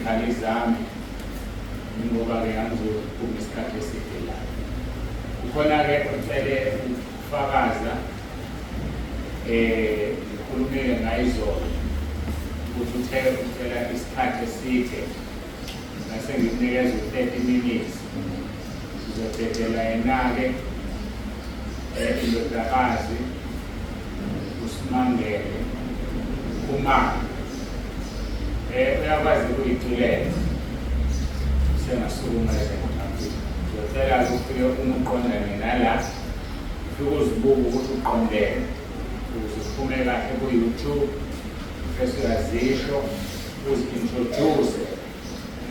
Iy'khali zami ngoba-ke angizophuma isikhathi eside la. Kukhona-ke ocele ukufakaza ngikhulumile ngayizolo ukuthi uthe ucela isikhathi eside ngase ngimnikeza u-30 minutes. Sizodedela yena-ke indodakazi uSimangele Khumalo uyakwazi ukuyiculela sengasukuma ezengaphambili. Ngizocela-ke ufike uma uqondane nala ufike uzibuke ukuthi uqondene ukuze uphume kahle ku-YouTube bese uyazisho uzi-introduce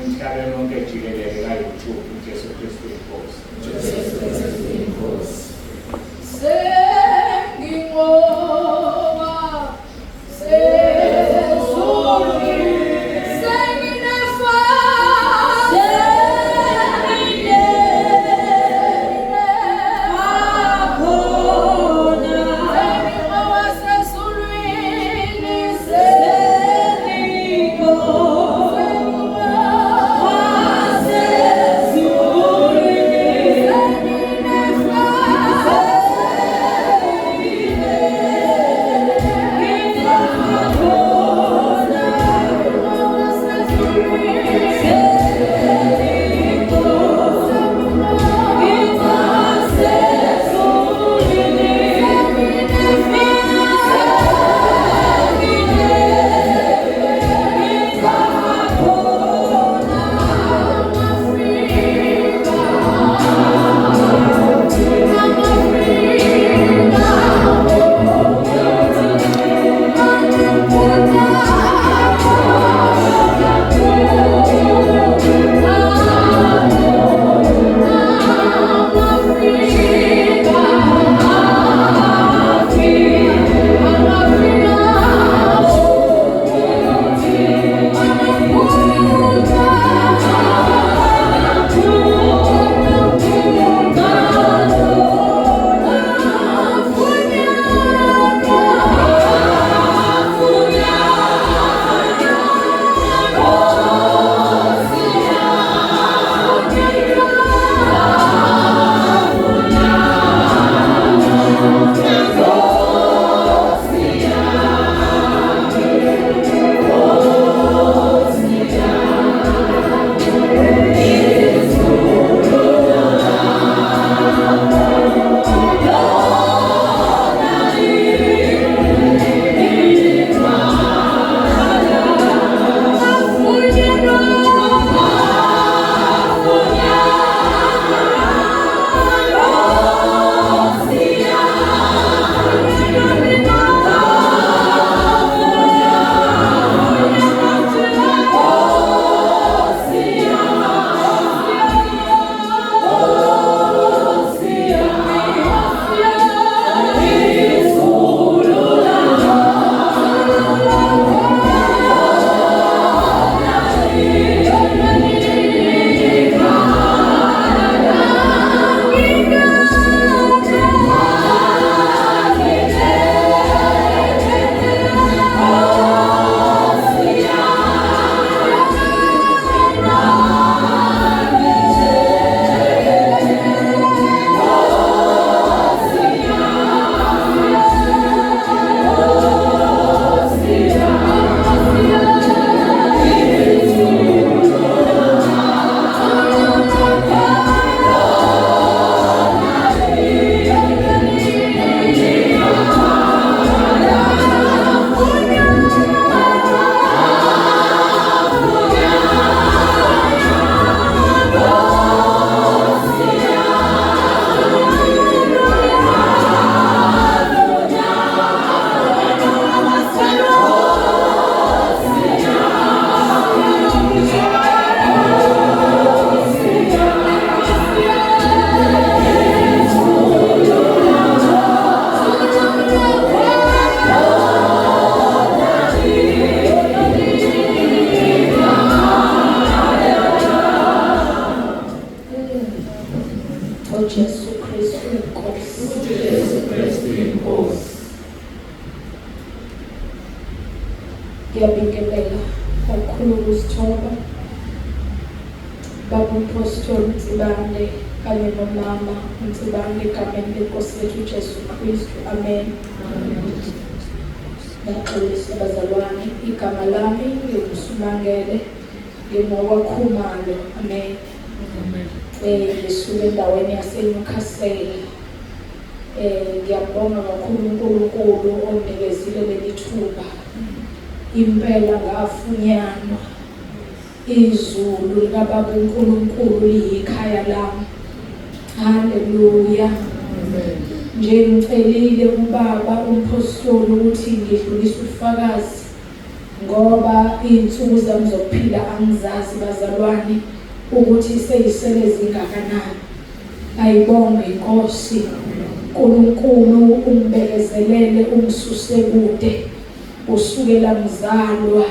emhlabeni wonke jikelele ka-YouTube. UJesu Kristu inkosi. Jesu Kristu inkosi. Senginqoba sezulwini senginefa senginefa senginqoba sezulwini uJesu Kristu inkosi. uJesu Kristu inkosi. Ngiyabingelela ngokukhulu ukuzithoba. Baba uMphostoli uNsibande kanye nomama uNsibande egameni lenkosi yethu uJesu Kristu. Amen. Ngiyaxolisa bazalwane, igama lami nginguSumangele, ngingowakwaKhumalo. Amen. Ngisuka endaweni yaseNewcastle. Ngiyambonga kakhulu uNkulunkulu onginikezile leli thuba. Impela ngafunyanwa. Izulu likaBaba uNkulunkulu liyikhaya lami. Haleluya. Nje ngicelile kubaba umphostoli ukuthi ngidlulise ubufakazi ngoba izinsuku zami zokuphila angizazi bazalwane ukuthi seyisele zingakanani. Ayibongwe inkosi. uNkulunkulu ungibekezelele ungisuse kude. Kusukela ngizalwa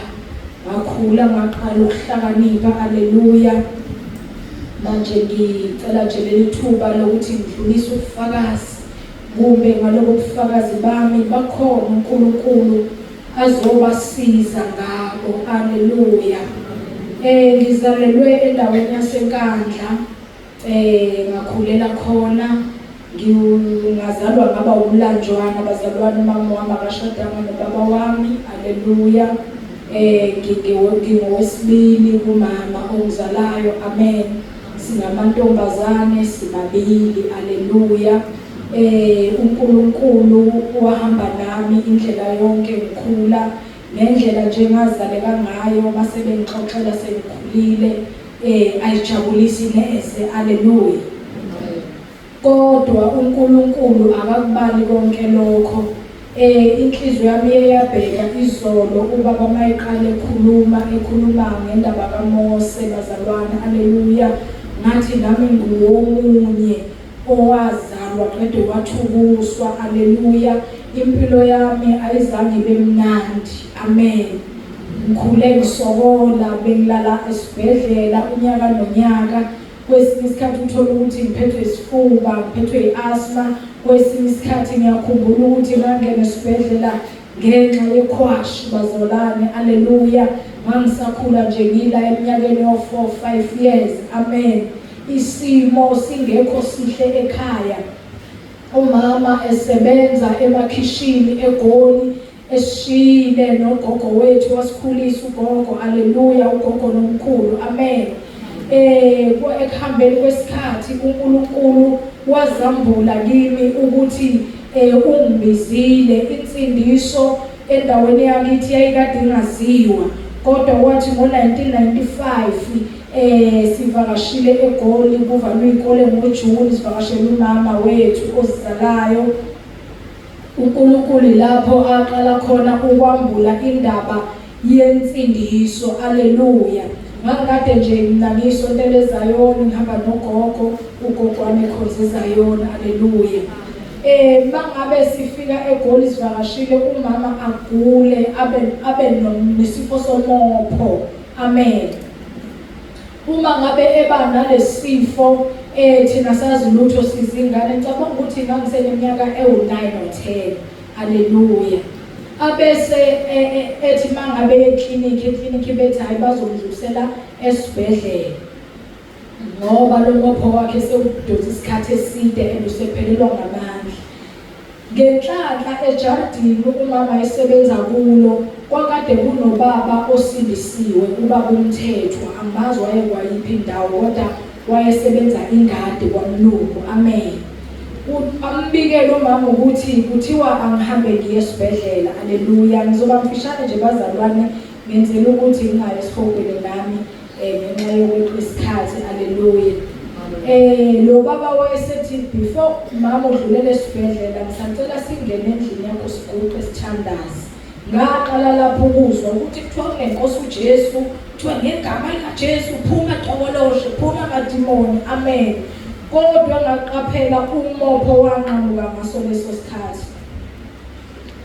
ngakhula ngaqala ukuhlakanipha aleluya. Manje ngicela nje leli thuba lokuthi ngidlulise ubufakazi kumbe ngalobo bufakazi bami bakhona uNkulunkulu azobasiza ngabo aleluya. Ngizalelwe endaweni yaseNkandla. Ngakhulela khona ngingazalwa ngaba umlanjwana bazalwane umama wami akashadanga nobaba wami aleluya ngingowesibili kumama ongizalayo amen singamantombazane sibabili aleluya uNkulunkulu wahamba nami indlela yonke ngikhula ngendlela nje ngazaleka ngayo mase bengixoxela sengikhulile ayijabulisi neze aleluya kodwa uNkulunkulu akakubali konke lokho inhliziyo yami iyabheka izolo ubaba mayiqale ekhuluma ekhuluma ngendaba kaMose bazalwane aleluya ngathi nami nguwomunye owazalwa qede wathukuswa aleluya impilo yami ayizange ibe mnandi amen ngikhule ngisokola bengilala esibhedlela unyaka nonyaka kwesinye isikhathi uthola ukuthi ngiphethwe isifuba ngiphethwe i-asthma kwesinye isikhathi ngiyakhumbula ukuthi ngangena esibhedlela ngenxa yekhwashi bazalwane aleluya ngangisakhula nje ngila eminyakeni yo-4 5 years amen isimo singekho sihle ekhaya umama esebenza emakhishini eGoli esishiyile nogogo wethu wasikhulisa ugogo aleluya ugogo nomkhulu amen ekuhambeni kwesikhathi uNkulunkulu wazambula kimi ukuthi ungibizile insindiso endaweni yakithi yayikade ingaziwa kodwa wathi ngo-1995 sivakashile eGoli kuvalwe izikole ngoJuni sivakashele umama wethu ozizalayo uNkulunkulu lapho aqala khona ukwambula indaba yensindiso aleluya ngangikade nje mina ngiyisontela eZayoni ngihamba nogogo ugogo wami ekhonza eZayoni aleluya mangabe sifika eGoli sivakashile umama agule abe nesifo somopho amen uma ngabe eba nalesifo thina sazi lutho sizingane ngicabanga ukuthi ngangiseneminyaka ewu9 or 10 haleluya abese ethi mangabe eclinic eclinic bethi hayi bazomdlulisela esibhedlela ngoba lo mopho wakhe sewudonsa isikhathi eside and usephelelwa ngamandla ngenhlanhla ejardini umama esebenza kulo kwakade kunobaba osindisiwe ubaba uMthethwa angazi wayekwayiphi indawo kodwa wayesebenza ingadi kwamlungu amen ambikele umama ukuthi kuthiwa angihambe ngiye esibhedlela aleluya ngizoba mfishane nje bazalwane ngenzela ukuthi ngingayi esihogweni nami ngenxa yokweqa isikhathi aleluya lo baba wayesethi before mama udlulele esibhedlela ngisacela singene endlini yakho siguqe sithandaze ngaqala lapho ukuzwa ukuthi kuthiwa kunenkosi uJesu kuthiwa ngegama likaJesu phuma tokoloshe phuma madimoni amen kodwa ngaqaphela umopho wanqamuka ngaso leso sikhathi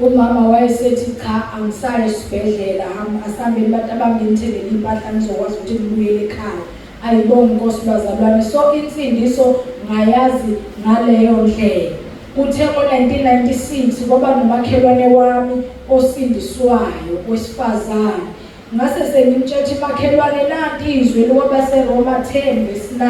umama wayesethi cha angisayi esibhedlela asambeni bantu abangimthengele impahla ngizokwazi ukuthi ngibuyele ekhaya ayibonge inkosi bazalwane so insindiso ngayazi ngaleyo ndlela kuthe ngo-1996 kwaba nomakhelwane wami osindiswayo wesifazane. Ngase sengimtshethi makhelwane nanti izwi likwabaseRoma 10 verse 9.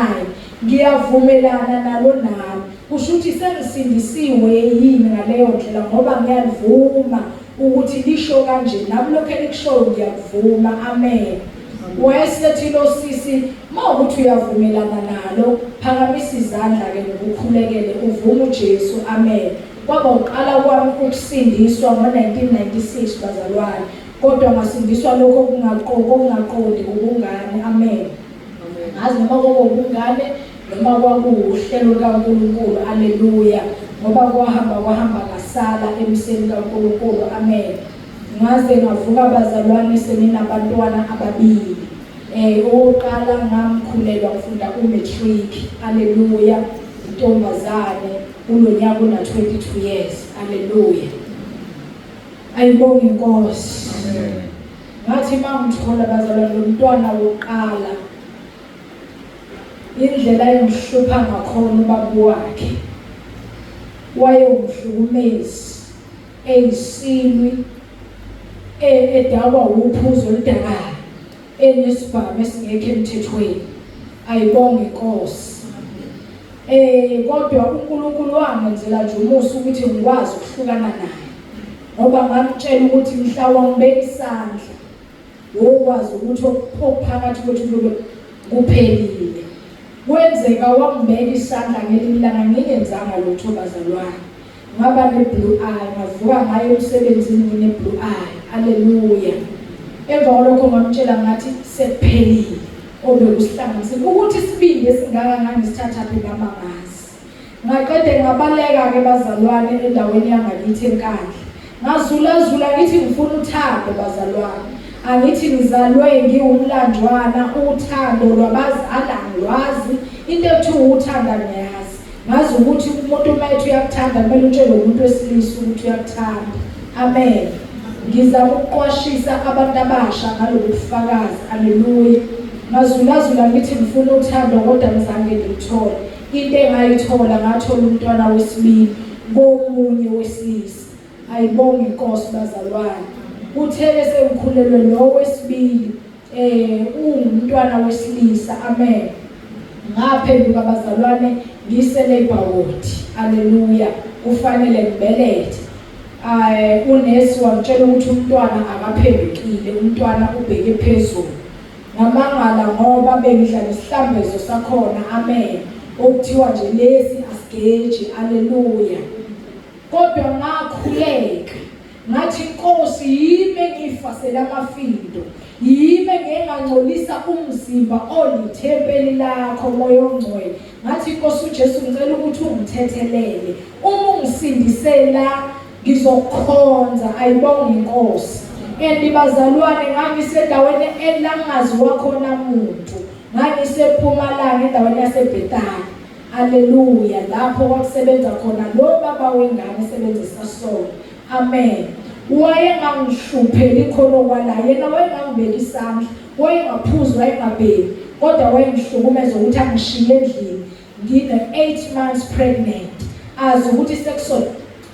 Ngiyavumelana nalo nami. Kusho ukuthi sengisindisiwe yini ngaleyo ndlela ngoba ngiyalivuma ukuthi lisho kanje nami lokho elikushoyo ngiyakuvuma. Amen. Wayesethi lo sisi mawukuthi uyavumelana nalo phakamisa izandla ke ngikukhulekele uvume uJesu. Amen. Kwaba uqala kwami ukusindiswa ngo-1996 bazalwane, kodwa ngasindiswa lokho okungaqondi ubungane. Amen. Ngazi noma kwakubungane noma kwakuwuhlelo lukaNkulunkulu. Aleluya. Ngoba kwahamba kwahamba ngasala emseni kaNkulunkulu. Amen. Ngaze ngavuka bazalwane seninabantwana ababili. Owokuqala ngamkhulelwa ngifunda umatric. Haleluya. Intombazane kulonyaka una 22 years. Haleluya. Ayibonge inkosi. Amen. Ngathi mangithola bazalwane lo mntwana wokuqala indlela engihlupha ngakhona ubaba wakhe wayewumhlukumezi eyisilwi edakwa wuphuzo oludakayo enesibhamu esingekho emthethweni. Ayibonge inkosi. Kodwa uNkulunkulu wangenzela nje umusa ukuthi ngikwazi ukuhlukana naye. Ngoba ngamtshela ukuthi mhla wangibeka isandla wokwazi ukuthi okuphakathi kwethu kube kuphelile. Kwenzeka wangibeka isandla ngelinye ilanga ngingenzanga lutho bazalwane. Ngaba ne-blue eye, ngavuka ngayo emsebenzini ngine-blue eye. Haleluya. Emva kwalokho ngamtshela ngathi sekuphelile obekusihlanganisile. Ukuthi isibindi esingaka ngangisithathaphi nami angazi. Ngaqede ngabaleka-ke bazalwane endaweni yangakithi eNkandla. Ngazulazula ngithi ngifuna uthando bazalwane. Angithi ngizalwe ngiwumlanjwana, uthando lwabazali angilwazi, into ekuthiwa uthando angiyazi. Ngazi ukuthi umuntu uma ethi uyakuthanda kumele utshele umuntu wesilisa ukuthi uyakuthanda. Amen. Ngizama ukuqwashisa abantu abasha ngalobu bufakazi. Haleluya. Ngazulazula ngithi ngifuna uthando kodwa ngizange ngilithole. Into engayithola ngathola umntwana wesibili komunye wesilisa. Ayibonge inkosi bazalwane. Kuthe sengikhulelwe lo wesibili ungumntwana wesilisa. Amen. Ngaphenduka bazalwane ngise labor ward. Haleluya. Kufanele ngibelethe. Unesi wangitshela ukuthi umntwana akaphendukile, umntwana ubheke phezulu. Ngamangala ngoba bengidla nesihlambezo sakhona. Amen. Okuthiwa nje lesi asigeji. Haleluya. Kodwa ngakhuleka ngathi Nkosi yimi engifasela amafindo, yimi engengangcolisa umzimba olithempeli lakho Moya oNgcwele. Ngathi Nkosi uJesu ngicela ukuthi ungithethelele, uma ungisindisela ngizokhonza. Ayibonge inkosi. And bazalwane ngangisendaweni elangaziwa khona muntu, ngangiseMpumalanga endaweni yaseBethany. Haleluya, lapho kwakusebenza khona lo baba wengane esebenzisa sona. Amen. Wayengangihlupheli khona okwala yena, wayengangibeka isandla, wayengaphuzi, wayengabheki, kodwa wayengihlukumeza ukuthi angishiye endlini ngine 8 months pregnant, azi ukuthi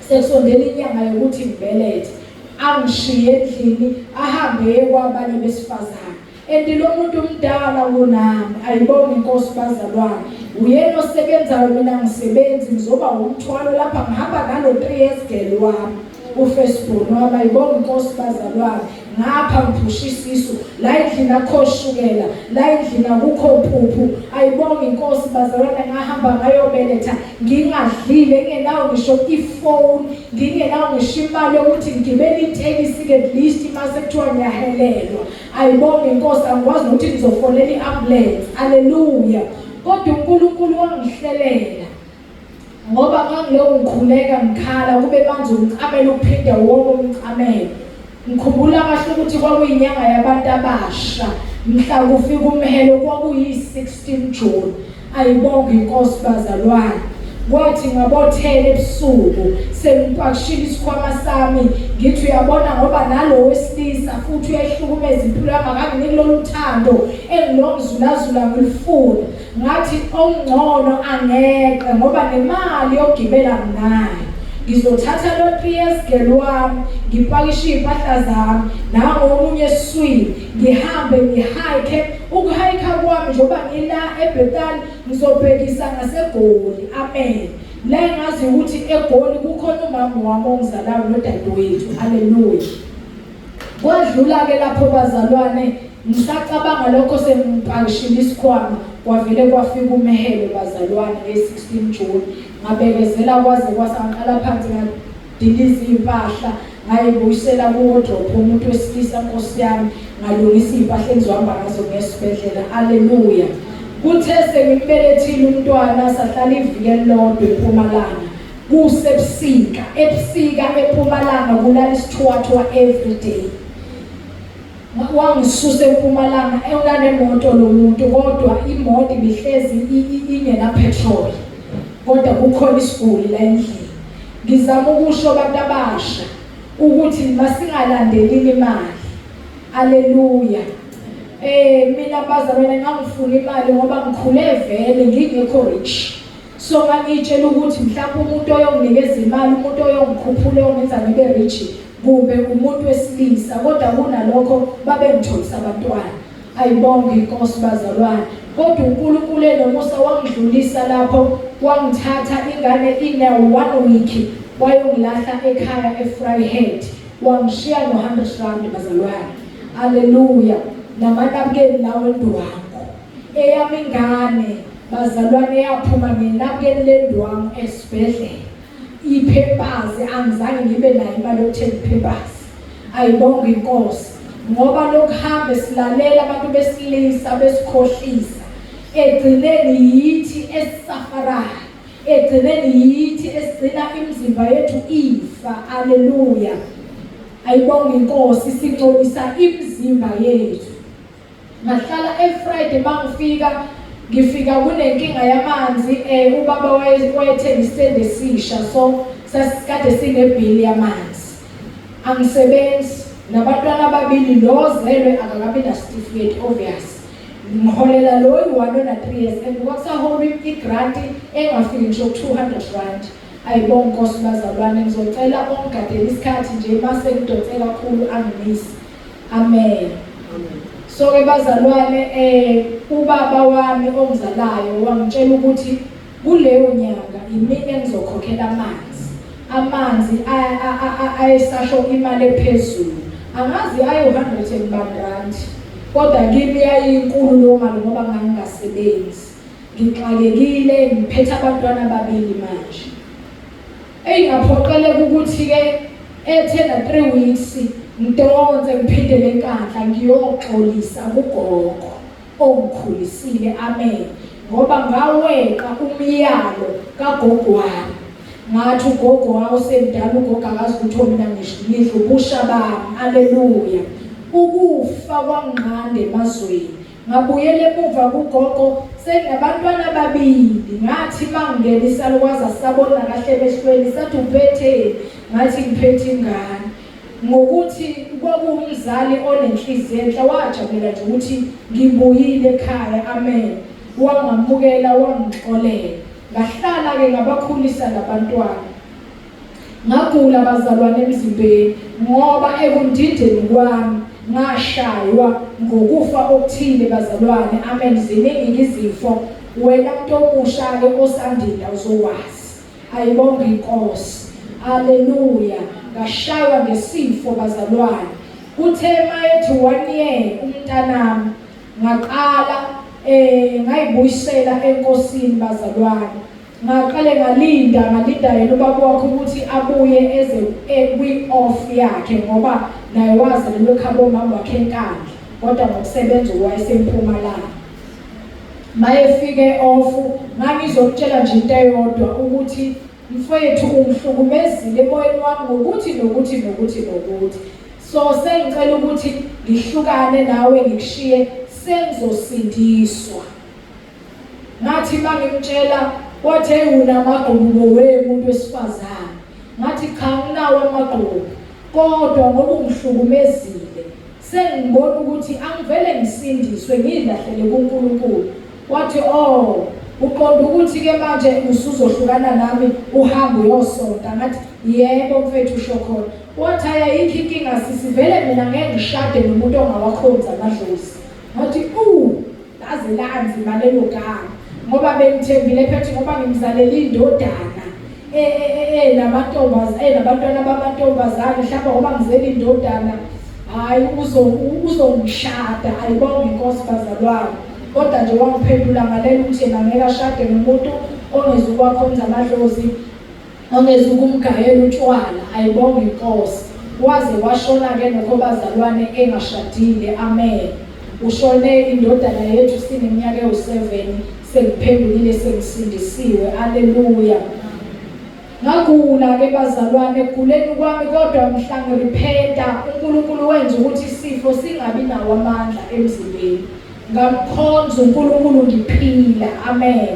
sekusondela inyanga yokuthi ngibelethe, angishiye endlini ahambe kwabanye besifazane. And lo muntu umdala kunami. Ayibonge inkosi bazalwane. Uyena osebenzayo mina ngisebenzi ngizoba umthwalo lapha ngihamba nalo 3 years girl wami. Ufirstborn wami. Ayibonge inkosi bazalwane. Ngapha ngiphusha isisu la endlini akho shukela, la endlini akukho mpuphu. Ayibonge inkosi bazalwane, ngahamba ngayobeletha ngingadlile, ngingenawo ngisho ifone, ngingenawo ngisho imali yokuthi ngigibele itekisi ke at least mase kuthiwa ngiyahelelwa. Ayibonge inkosi, angikwazi nokuthi ngizofonela i-ambulance. Haleluya. Kodwa uNkulunkulu wangihlelela ngoba ngangilokhu ngikhuleka ngikhala kube manje umcamelo uphinde wonke umcamelo. Ngikhumbula kahle ukuthi kwakuyinyanga yabantu abasha mhla kufika umhelo, kwakuyi-16 June. Ayibonge inkosi bazalwane. Kwathi ngabothela ebusuku sengipakishile isikhwama sami ngithi uyabona ngoba nalo wesilisa futhi uyayihlukumeza impilo yami, akanginiki lolu thando engilongizulazula ngilufuna. Ngathi okungcono angeqe ngoba nemali yokugibela nginayo. Ngizothatha lo 3 years girl wami, ngipakishe iy'mpahla zami nangomunye esiswini, ngihambe ngihike. Ukuhayikha kwami njengoba ngila eBethal, ngizobhekisa ngaseGoli. Amen. La engazi ukuthi eGoli kukhona umama wami ongizalayo nodadewethu. Haleluya. Kwadlula ke lapho bazalwane, ngisacabanga lokho sengipakishile isikhwama, kwavele kwafika umehelo bazalwane nge-16 June. Ngabekezela kwaze kwasa, ngiqala phansi ngadiliza iy'mpahla, ngayibuyisela ku-wardrobe umuntu wesilisa, Nkosi yami, ngalungisa iy'mpahla engizohamba ngazo ngesibhedlela. Aleluya. Kuthe sengimbelethile umntwana, sahlala iviki elilodwa eMpumalanga. Kusebusika, ebusika eMpumalanga kulala isithuwathwa every day. Wangisusa eMpumalanga enganemoto lo muntu, kodwa imoto ibihlezi ingena petrol, kodwa kukhona isiguli la endlini. Ngizama ukusho abantu abasha ukuthi masingalandeli imali. Aleluya. Mina bazalwane ngangifuna imali ngoba ngikhule vele ngingekho rich. So ngangitshela ukuthi mhlawumbe umuntu oyonginikeza imali, umuntu oyongikhuphula, oyongenza ngibe rich, kumbe umuntu wesilisa, kodwa kunalokho babengitholisa abantwana. Ayibonge inkosi bazalwane. Kodwa uNkulunkulu enomusa wangidlulisa lapho, wangithatha ingane ine 1 week, wayongilahla ekhaya eVryheid, wangishiya no 100 rand bazalwane. Haleluya. Namanabukeni lawo endwangu. Eyami ingane bazalwane yaphuma ngenabukeni lendwangu esibhedlela. Iphephazi angizange ngibe nayo imali yokuthenga iphephazi. Ayibonge inkosi ngoba lokuhambe silalela abantu besilisa besikhohlisa, egcineni yithi esisafarayo, egcineni yithi esigcina imizimba yethu ifa. Haleluya. Ayibonge inkosi, singcolisa imizimba yethu. Ngahlala eFriday, mangifika ngifika kunenkinga yamanzi. Ubaba wayethenga isitende esisha, so sasikade sinebhili yamanzi. Angisebenzi, nabantwana ababili, lo zelwe akakabi na certificate obvious. Ngiholela lo yi-1 ona 3 years and kwakusahola i-grant engafiki ngisho 200 rand. Ayibonga inkosi bazalwane, ngizocela ongigadela isikhathi nje mase ngidonse kakhulu angimisi. Amen. So ke bazalwane, ubaba wami ongizalayo wangitshela ukuthi kuleyo nyanga imina engizokhokhela amanzi. Amanzi ayesasho imali ephezulu, angazi ayi 100 and rand, kodwa kimi yayinkulu leyo mali ngoba ngangingasebenzi, ngixakekile, ngiphethe abantwana ababili manje. Eyi, ngaphoqeleka ukuthi-ke ethena 3 weeks ngidonse ngiphindele eNkandla ngiyoxolisa kugogo ongikhulisile. Amen. Ngoba ngaweqa umyalo kagogo wami, ngathi ugogo wawusemdala, ugogo akazi lutho, mina ngidla ubusha bami. Aleluya. Ukufa kwanginqanda emazweni. Ngabuyela emuva kugogo senginabantwana ababili, ngathi mangingena isalukwazi asisabona kahle emehlweni, sathi uphetheni, ngathi ngiphethe ingane. Ngokuthi kwakuwumzali onenhliziyo enhle, wajabulela nje ukuthi ngibuyile ekhaya. Amen. Wangamukela, wangixolela. Ngahlala ke ngabakhulisa labantwana. Ngagula bazalwane emzimbeni ngoba ekundindeni kwami ngashaywa ngokufa okuthile bazalwane. Amen. Ziningi izifo, wena muntu omusha ke osandinda uzokwazi. Ayibonge inkosi. Haleluya. Ngashaywa ngesifo bazalwane. Kuthe mayethi 1 year umntanami, ngaqala ngayibuyisela enkosini bazalwane. Ngaqale ngalinda, ngalinda yena ubaba wakhe ukuthi abuye eze kwi-off yakhe, ngoba naye wazalelwe ekhabo mama wakhe eNkandla, kodwa ngokusebenza wayeseMpumalanga. Mayefike off, ngangizokutshela nje into eyodwa ukuthi mfowethu ungihlukumezile emoyeni wami ngokuthi nokuthi nokuthi nokuthi, so sengicela ukuthi ngihlukane nawe, ngikushiye, sengizosindiswa. Ngathi mangimtshela, wathi hey, unamagqubu we muntu wesifazane. Ngathi cha, nginawo amagqubu, kodwa ngoba ungihlukumezile sengibona ukuthi angivele ngisindiswe, ngilahlele kuNkulunkulu. Wathi oh, uqonda ukuthi ke manje usuzohlukana nami uhambe uyosonta. Ngathi Yebo mfethu usho khona. Wathi ayikho inkinga sisi, vele mina ngeke ngishade nomuntu ongawakhonzi amadlozi. Ngathi u laze lanzima lelo gama, ngoba bengithembile phethe ngoba ngimzalela indodana namantombazane nabantwana bamantombazane, mhlawumbe ngoba ngizele indodana hayi uzongishada. Ayibonge inkosi bazalwane. Kodwa nje wangiphendula ngalelo ukuthi yena ngeke ashade nomuntu ongezukwakhonza amadlozi, ongezukumgayela utshwala. Ayibonge inkosi. Waze washona-ke nokho bazalwane engashadile. Amen. Ushone indodana yethu sineminyaka ewu-7, sengiphendukile, sengisindisiwe. Aleluya. Ngagula-ke bazalwane, ekuguleni kwami kodwa mhla ngiriphenta uNkulunkulu wenza ukuthi isifo singabi nawo amandla emzimbeni. Ngamkhonza uNkulunkulu ngiphila. Amen.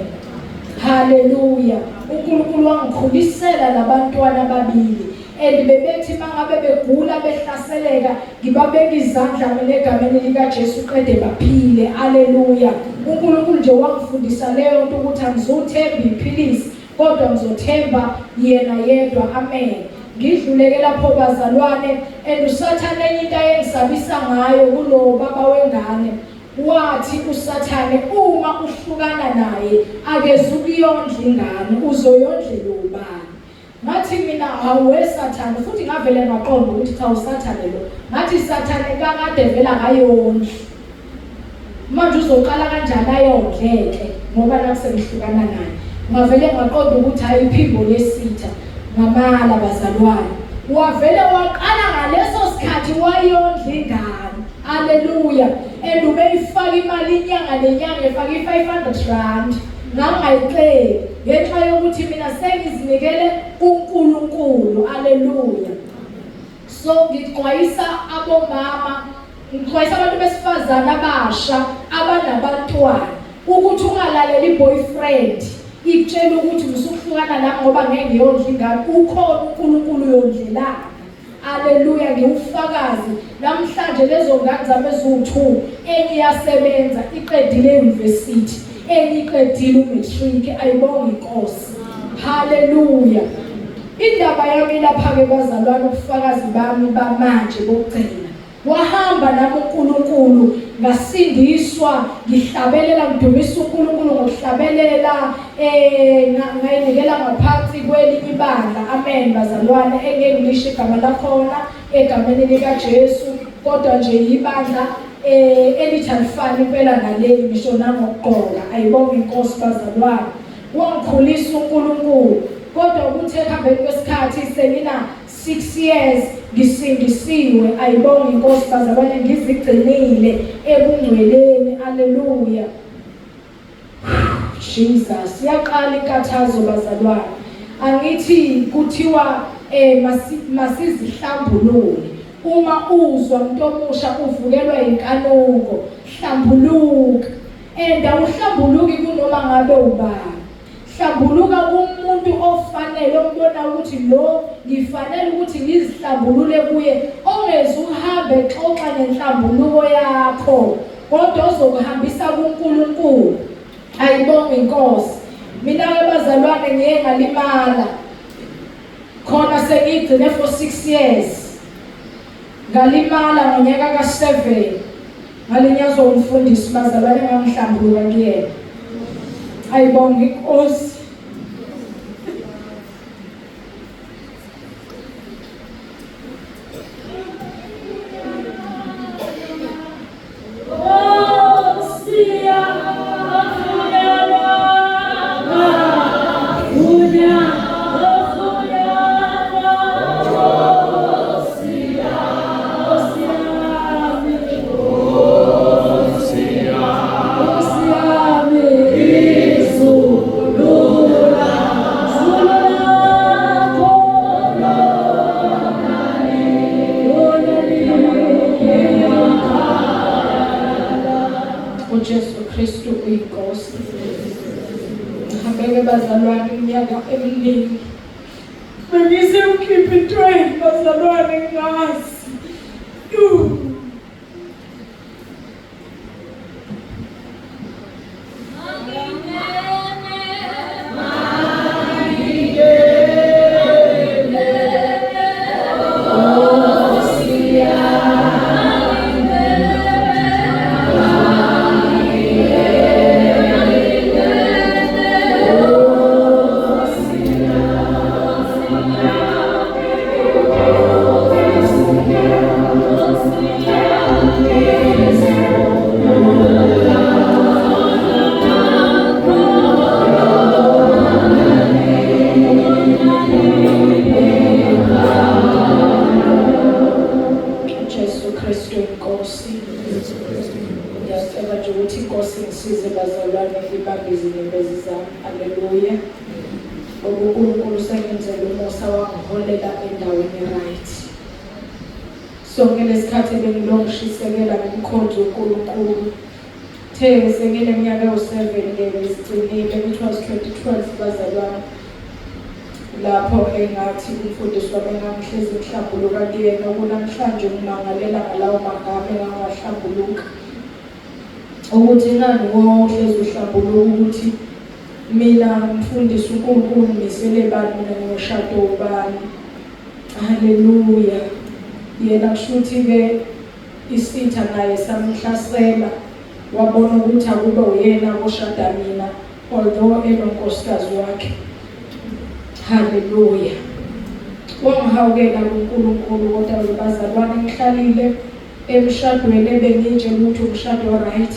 Haleluya. uNkulunkulu wangikhulisela labantwana ababili, and bebethi mangabe begula behlaseleka ngibabeka izandla mina egameni likaJesu qede baphile. Haleluya. uNkulunkulu nje wangifundisa leyo nto ukuthi angizothemba iphilisi kodwa ngizothemba yena yedwa. Amen. Ngidluleke lapho bazalwane, and uSathane enye into ayengisabisa ngayo kulo baba wengane, wathi uSathane uma uhlukana naye akezukuyondla ingane, uzoyondlela ubani? Ngathi mina hawe Sathane, futhi ngavele ngaqonda ukuthi cha uSathane lo. Ngathi Sathane kakade vela akayondli, manje uzoqala kanjani ayondleke ngoba nakusengihlukana naye. Ngavele ngaqonda ukuthi ayiphimbo lesitha, ngamala bazalwane. Wavele waqala ngaleso sikhathi wayondla ingane. Haleluya. And ubeyifaka imali inyanga nenyanga, efaka i-500 rand. Ngangayiceli ngenxa yokuthi mina sengizinikele kuNkulunkulu. Haleluya. So ngixwayisa abomama, ngixwayisa abantu besifazane abasha abanabantwana ukuthi ungalaleli boyfriend ikutshela ukuthi usukuhlukana nami ngoba ngeke ngiyondla ingane. Ukhona uNkulunkulu uyondlelana. Haleluya. Ngiwufakazi namhlanje lezo ngane zami eziwu-2, enye iyasebenza iqedile e-university, enye iqedile umatric. Ayibonge inkosi. Haleluya. Indaba yami lapha-ke bazalwane, ubufakazi bami bamanje bokugcina. Wahamba nami uNkulunkulu, ngasindiswa, ngihlabelela, ngidumisa uNkulunkulu ngokuhlabelela, ngayinikela ngaphansi kwelinye ibandla. Amen bazalwane, engeke ngilisho igama lakhona egameni likaJesu, kodwa nje ibandla elithi alifani impela naleli ngisho nangokugqoka. Ayibonge inkosi bazalwane. Wangikhulisa uNkulunkulu, kodwa kuthe ekuhambeni kwesikhathi sengina 6 years ngisindisiwe. Ayibonge inkosi bazalwane, ngizigcinile ebungcweleni. Haleluya. Jesus. Yaqala inkathazo bazalwane. Angithi kuthiwa masizihlambulule. Uma uzwa umuntu omusha uvukelwa inkanuko, hlambuluka. And awuhlambuluki kunoma ngabe ubani. Hlambuluka kumuntu ofanele, ombona ukuthi lo ngifanele ukuthi ngizihlambulule kuye, ongeze uhambe exoxa ngenhlambuluko yakho, kodwa ozokuhambisa kuNkulunkulu. Ayibonge inkosi. Mina-ke bazalwane ngiye ngalimala khona, sengiyigcine for 6 years. Ngalimala ngonyaka ka-7, ngalinyazwa umfundisi bazalwane, ngangihlambuluka kuyena. Ayibonge inkosi. uJesu Kristu uyinkosi. Ngihambeke bazalwane iminyaka eminingi, bengisemkhiphi bazalwane, ngingazi. Sonke lesikhathi bengilongishisekela ngomkhonzo uNkulunkulu. The sengineminyaka ewu-7 ke ngizigcinile, it was 2012 bazalwane, lapho engathi umfundisi wami engangihlezi ngihlambuluka kuyena okunamhlanje ngimangalela ngalawo magama engangiwahlambuluka ukuthi ngani wohlezi uhlambuluka ukuthi mina mfundisi uNkulunkulu ngimisele bani mina ngiyoshada ubani. Haleluya. Yena kushuthi ke isitha naye samhlasela wabona ukuthi akube uyena oshada mina although enonkosikazi wakhe. Haleluya. Wangihawukela uNkulunkulu kodwa bazalwane ngihlalile emshadweni ebengitshela ukuthi umshado right.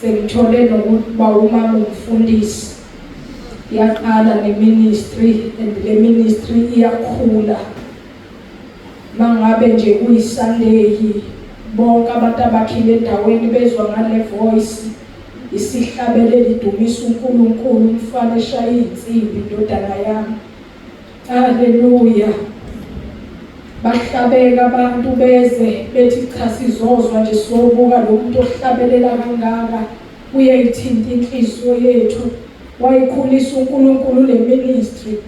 Sengithole nokuba umama umfundisi. Yaqala ne-ministry and le ministry iyakhula. Mangabe nje kuyiSunday bonke abantu abakhile endaweni bezwa ngale voice isihlabeleli idumisa uNkulunkulu umfana eshaya insimbi indodana yami. Haleluya. Bahlabeka abantu beze bethi cha sizozwa nje sobuka lo muntu ohlabelela kangaka uyayithinta inhliziyo yethu. Wayikhulisa uNkulunkulu le ministry.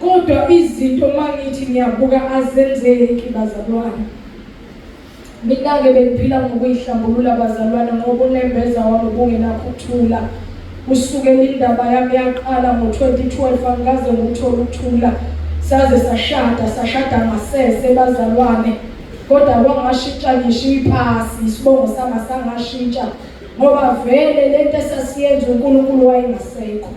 Kodwa izinto mangithi ngiyabuka azenzeki bazalwane. Mina-ke bengiphila ngokuyihlambulula bazalwane ngoba unembeza wami ubungenakho ukuthula. Kusukela indaba yami yaqala ngo-2012 angikaze ngikuthole ukuthula. Saze sashada, sashada ngasese bazalwane. Kodwa kwangashintsha ngisho ipasi, isibongo sami asangashintsha ngoba vele lento esasiyenza uNkulunkulu wayengasekho.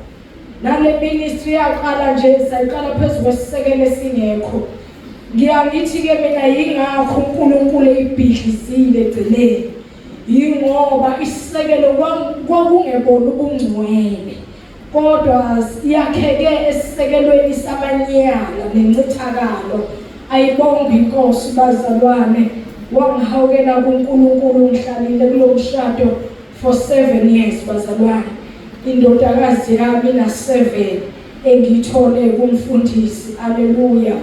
Nale ministry yaqala nje sayiqala phezu kwesisekelo esingekho. Ngiyangithi-ke mina yingakho uNkulunkulu eyibhidlizile egcineni. Yingoba isisekelo kwakungebona ubungcwele. Kodwa yakheke esisekelweni samanyala nencithakalo. Ayibonge inkosi bazalwane. Wangihawukela kuNkulunkulu ngihlalile kulo mshado for 7 years bazalwane. Indodakazi yami na 7 engiyithole kumfundisi. Haleluya.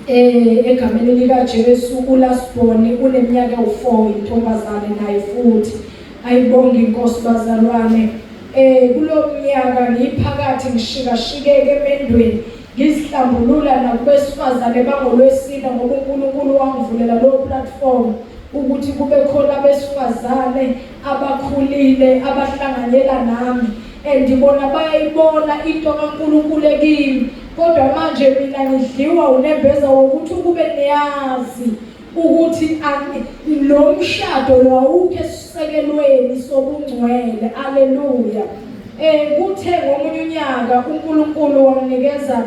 Egameni lika Jesu uLasboni uneminyaka ewu4 intombazane naye futhi. Ayibonge inkosi bazalwane. Kulomnyaka ngiphakathi ngishikashikeke emendweni ngizihlambulula nakubesifazane bangolwesine ngoba uNkulunkulu wangivulela lo platform ukuthi kube khona abesifazane abakhulile abahlanganyela nami and bona bayayibona into kaNkulunkulu ekimi kodwa manje mina ngidliwa unembeza wokuthi ukube niyazi ukuthi lo mshado lo awukho esisekelweni sobungcwele. Aleluya. Kuthe ngomunye unyaka uNkulunkulu wanginikeza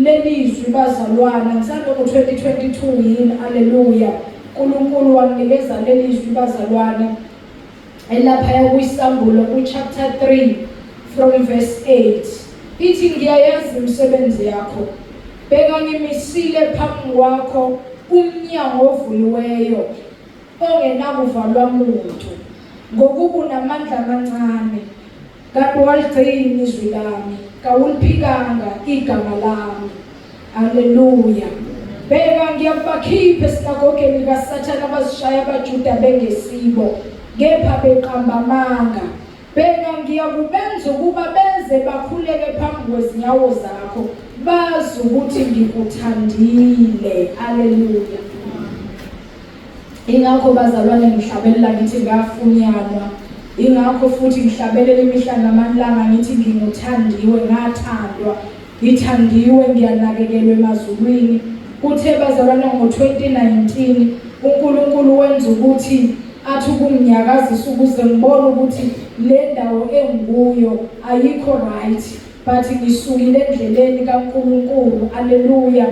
lelizwi bazalwana ngisanda ngo-2022 yini. Aleluya. uNkulunkulu wanginikeza lelizwi bazalwane elapha kuyisambulo ku-chapter 3 from verse 8 ithi ngiyayazi imisebenzi yakho, bheka ngimisile phambi kwakho umnyango ovuliweyo ongenakuvalwa muntu, ngokuba unamandla amancane kanti waligcina izwi lami, kawuliphikanga igama lami. Haleluya. Bheka ngiyakubakhipha esinagogeni likaSathane abazishaya abaJuda bengesibo, kepha beqamba amanga. Bheka ngiyakubenza ukuba beze bakhuleke phambi kwezinyawo zakho, bazi ukuthi ngikuthandile. Haleluya. Ingakho bazalwane ngihlabelela ngithi ngafunyanwa. Ingakho futhi ngihlabelela imihla namalanga ngithi nginguthandiwe, ngathandwa. Ngithandiwe, ngiyanakekelwa emazulwini. Kuthe bazalwane ngo-2019 uNkulunkulu wenza ukuthi athi ukunginyakazisa ukuze ngibone ukuthi le ndawo engikuyo ayikho right, but ngisukile endleleni kaNkulunkulu. Haleluya.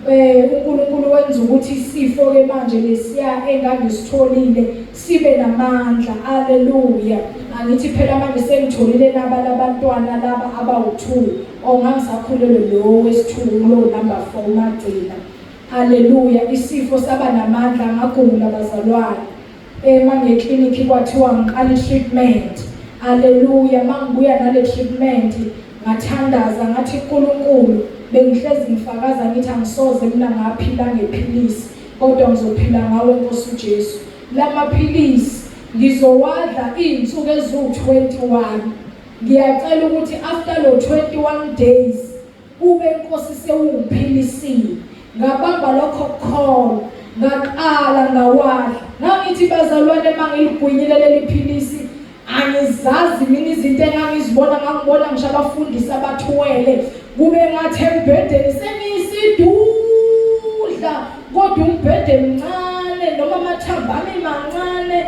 uNkulunkulu wenza ukuthi isifo ke manje lesiya engangisitholile sibe namandla. Haleluya. Angithi phela manje sengitholile laba labantwana laba abawu2 ongangisakhulelwe lo wesi2 lo number 4 umagcina. Haleluya. Isifo saba namandla, ngagula bazalwane. Mangeklinikhi kwathiwa ngiqala i-treatment. Haleluya. Mangibuya nale treatment ngathandaza ngathi uNkulunkulu, bengihlezi ngifakaza ngithi angisoze mina ngaphila ngephilisi. Kodwa ngizophila ngawe Nkosi uJesu. Lamaphilisi ngizowadla izinsuku eziwu-21. Ngiyacela ukuthi after lo 21 days ube Nkosi sewungiphilisile. Ngabamba lokho kukholwa, ngaqala ngawadla. Ngangithi bazalwane mangiligwinyile leli philisi angizazi mina izinto engangizibona, ngangibona ngisho abafundisi abathwele kube ngathi embhedeni sengiyisidudla kodwa umbhede mncane noma amathambo ami mancane.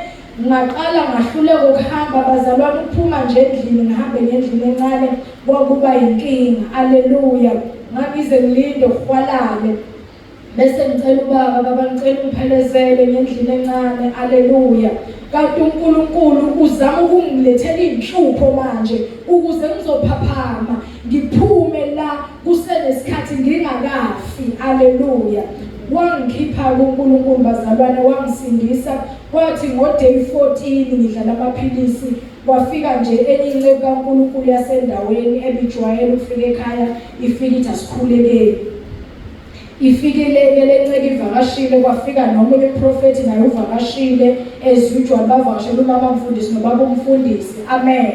Ngaqala ngahluleka ukuhamba bazalwane, ukuphuma nje endlini ngihambe ngendlini encane kwakuba yinkinga. Aleluya. Ngangize ngilinde kuhwalale bese ngicela ubaba, baba ngicela ungiphelezele ngendlini encane. Aleluya. Kanti uNkulunkulu uzama ukungilethela inhlupho manje ukuze ngizophaphama ngiphume la kusenesikhathi ngingakafi. Aleluya. Wangikhipha kuNkulunkulu bazalwane, wangisindisa. Kwathi ngo day 14 ngidla lamaphilisi kwafika nje enye inceku kaNkulunkulu yasendaweni ebijwayele ukufika ekhaya ifike ithi asikhulekeni. Ifikile ke le nceke ivakashile, kwafika nomunye umprofethi naye uvakashile ezujwa, bavakashela umama mfundisi nobaba umfundisi. Amen.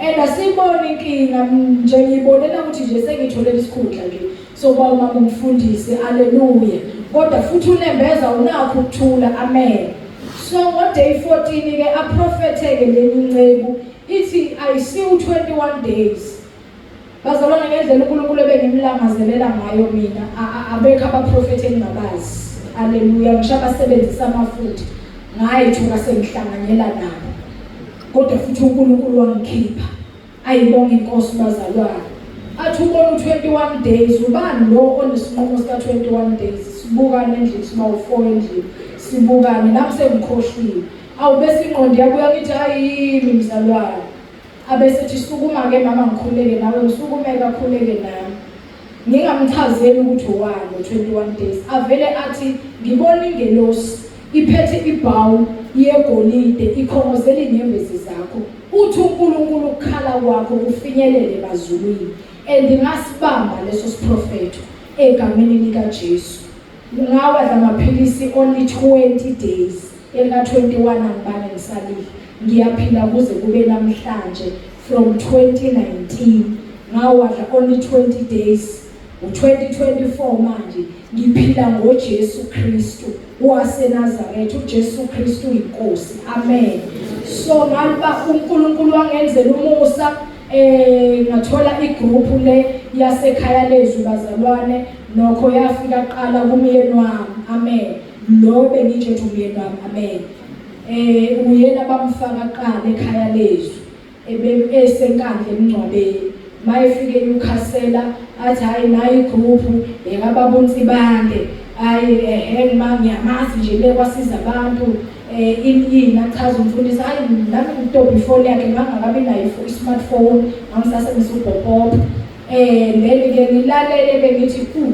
And asiboni inkinga nje, ngiyibonela ukuthi nje sengitholele isikhundla nje sokuba umama umfundisi. Aleluya. Kodwa futhi unembeza unakho ukuthula. Amen. So ngo day 14 ke aprofethe ke lenye inceku ithi I see you 21 days. Bazalwane, ngendlela uNkulunkulu ebengimlangazelela ngayo mina, abekho abaprofethi engingabazi. Aleluya. Ngisho abasebenzisa amafutha ngayithuka sengihlanganyela nabo, kodwa futhi uNkulunkulu wangikhipha. Ayibonga inkosi bazalwane. Athi ubona u21 days, ubani lo onesinqumo sika 21 days? Sibukane endlini, siba u4 endlini, sibukane, nami sengikhohliwe. Awu bese ingqondo yabuya, ngithi ayimi mzalwane. Abesethi sukuma ke mama ngikhuleke nawe, ngisukume kakhuleke nami. Ngingamchazeli ukuthi owani lo 21 days. Avele athi ngibona ingelosi iphethe ibhawu yegolide ikhongozela inyembezi zakho. Uthi uNkulunkulu ukukhala kwakho kufinyelele emazulwini. And ngasibamba leso siprofetho egameni lika Jesu. Ngawadla amaphilisi only 20 days. Elika 21 angibange ngisalile. Ngiyaphila kuze kube namhlanje from 2019. Ngawadla only 20 days. U2024 manje ngiphila ngoJesu Kristu waseNazaretha. uJesu Kristu inkosi. Amen. So ngaliba uNkulunkulu wangenzela umusa, ngathola igroup le yasekhaya lezwi bazalwane. Nokho yafika qala kumyeni wami. Amen. Lo bengitshe ukuthi umyeni wami. Amen. Uyena bamfaka qala ekhaya lezwi ebe esenkandla emngcwabeni. Mayefike eNewcastle athi hayi nayi igroup yekababa uNsibande, hayi ehe ma ngiyamazi nje le kwasiza abantu ini achaza umfundisi. Hayi nami ngidobha ifoni yakhe, ngangakabi nayo i-smartphone, ngangisasebenzisa ubhopop. Leli ke ngilalele ke ngithi ku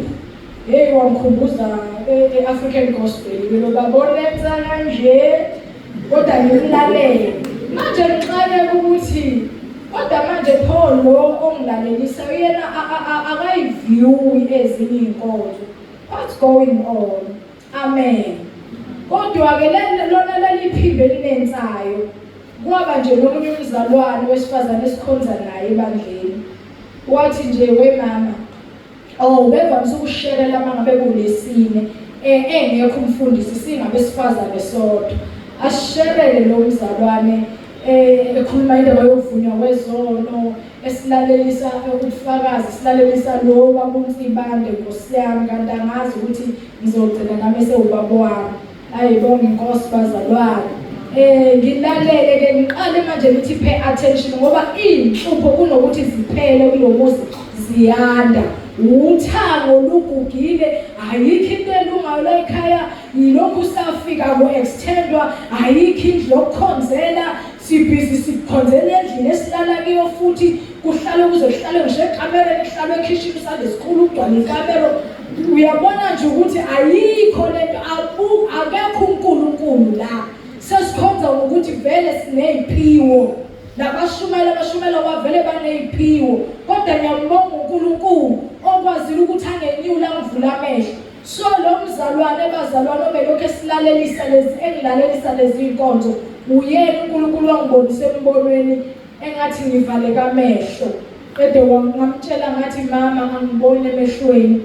hey wangikhumbuza e-African Gospel ke lo babolenza kanje, kodwa ngimlalele manje ngixakeka ukuthi kodwa manje pho lo ongilalelisa uyena akayiview ezinye inkonzo, what's going on? Amen. Kodwa ke lona leli phimbo elinensayo, kwaba nje nomunye umzalwane wesifazane esikhonza naye ebandleni, wathi nje we mama, oh bevamise ukusherela mangabe kulesine engekho umfundisi, singabesifazane sodwa, asherele lo mzalwane ekhuluma indaba yokuvunywa kwezono, esilalelisa ubufakazi, silalelisa lo babuNsibande. Nkosi yami, kanti angazi ukuthi ngizogcina nami sewubaba wami. Ayibonga inkosi bazalwane. Ngilalele ke, ngiqale manje ngithi pay attention ngoba inhlupho kunokuthi ziphele kulomuzi ziyanda. Uthango lugugile, ayikho into elungayo la ekhaya, yilokhu safika ku-extendwa, ayikho indlu yokukhonzela, sibhizi sikhonzela endlini esilala kuyo, futhi kuhlale kuze kuhlale ngisho ekamereni, kuhlalwe ekhishini, usande sikhulu kugcwala ikamero. Uyabona nje ukuthi ayikho lento, akekho uNkulunkulu la. Sesikhonza ngokuthi vele sineziphiwo, nabashumela abashumela kwavele baneziphiwo, kodwa ngiyambonga uNkulunkulu okwazile ukuthi angenyula angivula amehlo. So lo mzalwane, bazalwane, obelokhu esilalelisa lezi, engilalelisa lezi inkonzo, uyena uNkulunkulu wangibonisa embonweni engathi ngivaleka amehlo. Qede ngamtshela ngathi, mama, angiboni emehlweni.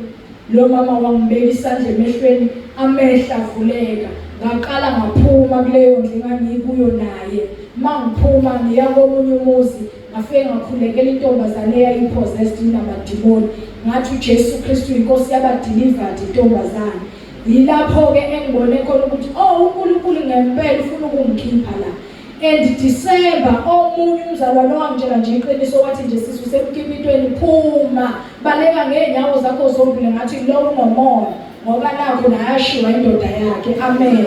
Lo mama wangibeka isandla emehlweni, amehlo avuleka. Ngaqala ngaphuma kuleyo ndlu engangikuyo naye. Mangiphuma ngiya komunye umuzi, ngafike ngakhulekela intombazane eyayipossessed inamadimoni. Ngathi uJesu Kristu inkosi, yaba-delivered intombazane. Yilapho-ke engibone khona ukuthi, oh, uNkulunkulu ngempela ufuna ukungikhipha la. And December, omunye umzalwane wangitshela nje iqiniso, wathi nje, sisi, usemkipitweni, phuma, baleka ngeenyawo zakho zombili. Ngathi lo unomona ngoba nakho nayashiwa indoda yakhe. Amen.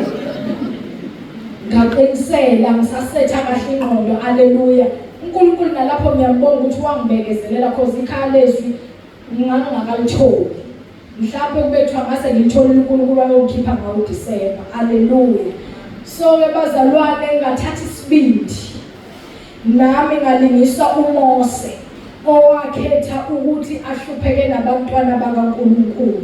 Ngaqinisela ngisasetha kahle ingqondo. Aleluya. UNkulunkulu nalapho ngiyambonga ukuthi wangibekezelela, cause ikhaya lezwi ngangingakalitholi. Mhlawumbe kubethwa ngase ngilitholile, uNkulunkulu wayongikhipha ngawo December. Haleluya. So ke bazalwane, ngathatha isibindi nami ngalingisa uMose owakhetha ukuthi ahlupheke nabantwana bakaNkulunkulu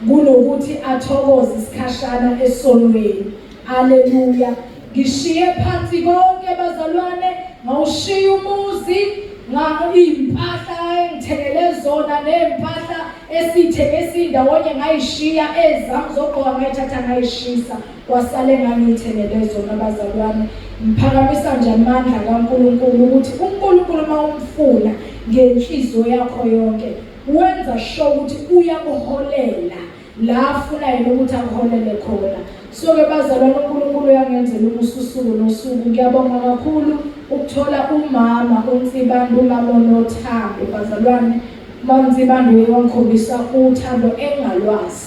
kunokuthi athokoze isikhashana esonweni. Haleluya. Ngishiye phansi konke, bazalwane, ngawushiya umuzi, impahla engithengele zona nempahla esithenge esindawonye ngayishiya, ezami zogqoka ngayithatha ngayishisa, kwasale ngangiyithengele zona. Bazalwane, ngiphakamisa nje amandla kaNkulunkulu ukuthi uNkulunkulu uma umfuna ngenhliziyo yakho yonke, wenza sure ukuthi uyakuholela la afuna yena ukuthi akuholele khona. So ke bazalwane, uNkulunkulu uyangenzela umusa usuku nosuku. Ngiyabonga kakhulu ukuthola umama uNsibande, umama onothando. Bazalwane, umama uNsibande uye wangikhombisa uthando engalwazi,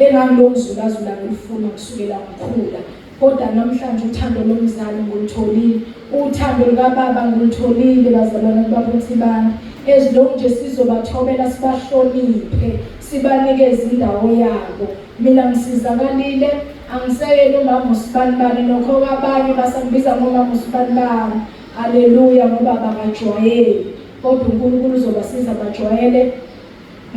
engangilokuzulazula ngilufuna kusukela ngikhula, kodwa namhlanje uthando lomzali ngilutholile, uthando lukababa ngilutholile, bazalwane, kubaba uNsibande. As long nje sizobathobela, sibahloniphe, sibanikeze indawo yabo, mina ngisizakalile. Angiseyena umama usibanibani, nokho abanye basangibiza ngomama usibanibani. Haleluya, ngoba bakajwayeli, kodwa uNkulunkulu uzobasiza bajwayele.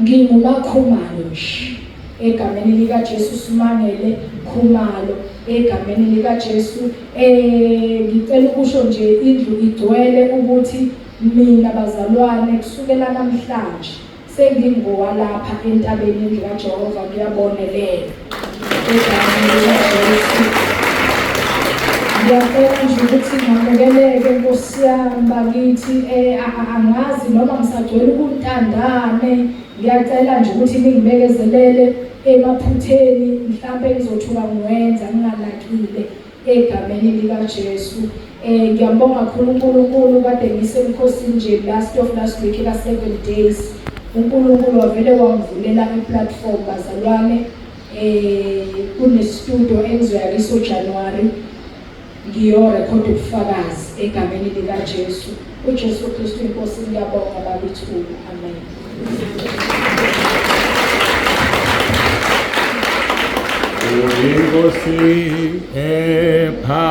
NginguMaKhumalo nje egameni likaJesu, Simangele Khumalo egameni likaJesu. Ngicela ukusho nje indlu igcwele ukuthi mina, bazalwane, kusukela namhlanje sengingowalapha entabeni indlu kaJehova. Ngiyabonelela egameni likaJesu. Ngiyacela nje ukuthi ngamukeleke, Nkosi yami, bakithi. Angazi noma ngisagcwele ubuntandane. Ngiyacela nje ukuthi ningibekezelele emaphutheni mhlampe ngizothuka ngiwenza nginganakile egameni likaJesu. Ngiyambonga kakhulu uNkulunkulu. Kade ngisemkhosini nje last of last week ka 7 days, uNkulunkulu wavele wangivulela i-platform, bazalwane. Kune studio engizoya kiso January, ngiyorekhoda ubufakazi egameni likaJesu. UJesu Kristu inkosi. Ngiyabonga babithuba. Amen. Uyinkosi epha